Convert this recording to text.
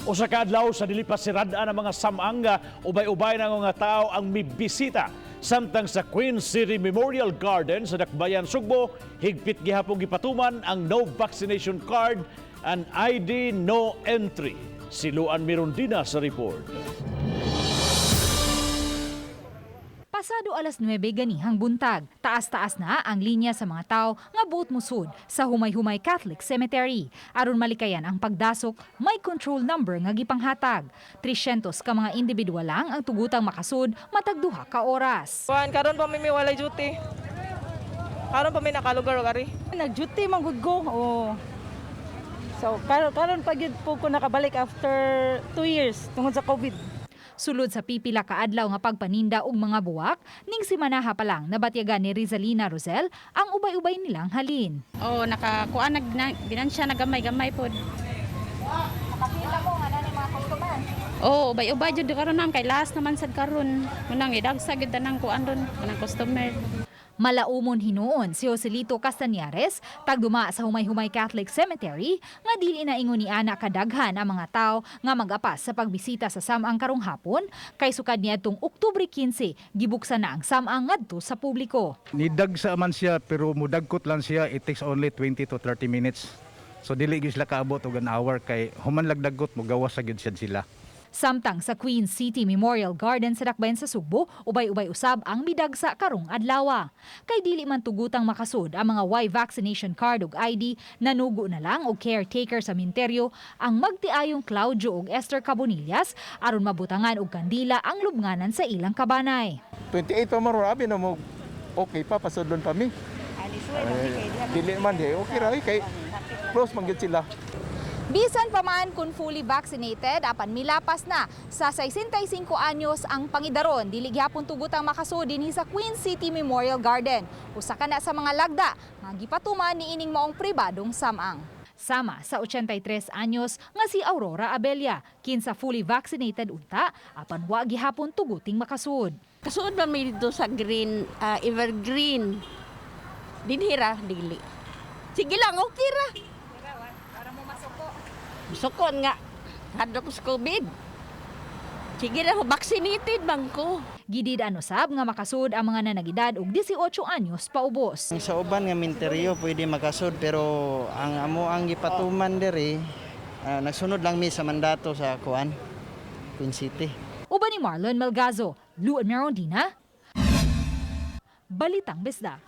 Usa ka adlaw sa dili pa sirad-an ang mga samang, ubay-ubay na nga tao ang mibisita. Samtang sa Queen City Memorial Garden sa Dakbayan, Sugbo, higpit gihapon gipatuman ang no vaccination card and ID no entry. Si Luan Mirondina sa report. Pasado alas 9 ganihang buntag, taas-taas na ang linya sa mga tao nga buot musud sa Humay-Humay Catholic Cemetery. Aron malikayan ang pagdasok, may control number nga gipanghatag. 300 ka mga individual lang ang tugutang makasud matag 2 ka oras. Kuan karon pa mi walay duty. Karon pa mi nakalugar og ari. Nag-duty man gud ko. Oh. So karon karon pa gyud po ko nakabalik after 2 years tungod sa COVID. Sulod sa pipila ka adlaw nga pagpaninda og mga buwak, ning simanaha pa lang nabatyagan ni Rizalina Rosel ang ubay-ubay nilang halin. Oh, nakakuan nag na, ginansya na gamay-gamay pod. Nakakita mo nga na mga customer. Oh, ubay-ubay jud karon, ma'am, kay last naman sad karon. Munang idagsa gyud tanang kuan ron kanang customer. Malaumon hinuon si Joselito Castañares, tagduma sa Humay-Humay Catholic Cemetery, nga dili na ingon ni ana kadaghan ang mga tao nga mag-apas sa pagbisita sa samang karong hapon, kay sukad niadtong Oktubre 15 gibuksan na ang samang ngadto sa publiko. Nidagsa man siya pero mudagkot lang siya, it takes only 20 to 30 minutes. So dili gyud sila kaabot og an hour kay human lagdagot mo gawas sa gyud siya sila. Samtang sa Queen City Memorial Garden sa Dakbayan sa Sugbo, ubay-ubay usab ang midagsa karong adlawa. Kay dili man tugutang makasud ang mga way vaccination card ug ID, nanugo na lang og caretaker sa minteryo ang magtiayong Claudio ug Esther Cabonillas aron mabutangan og kandila ang lubnganan sa ilang kabanay. 28 pa man abi na mo okay pa pasudlon pa mi. Ay, dili man di okay ra eh, kay close man gyud sila. Bisan pa man kung fully vaccinated, apan milapas na sa 65 anyos ang pangidaron, dili gihapon tugutang makasud dinhi sa Queen City Memorial Garden. Usa ka na sa mga lagda nga gipatuman niining maong pribadong samang. Sama sa 83 anyos nga si Aurora Abella, kinsa fully vaccinated unta, apan wa gihapon tuguting makasud. Kasuod ba mi dito sa green, evergreen? Dinhi ra, dili. Sige lang, okay ra. Para mo masuko. Masukon nga. Hadlok ko sa COVID. Sige ra, vaccinated bang ko. Gidid-an usab nga makasud ang mga nanagidad og 18 anyos paubos. Sa uban nga minteryo pwede makasud pero ang amo ang gipatuman diri, nagsunod lang mi sa mandato sa kuan Queen City. Uban ni Marlon Melgazo, Luan Merondina, Balitang Bisdak.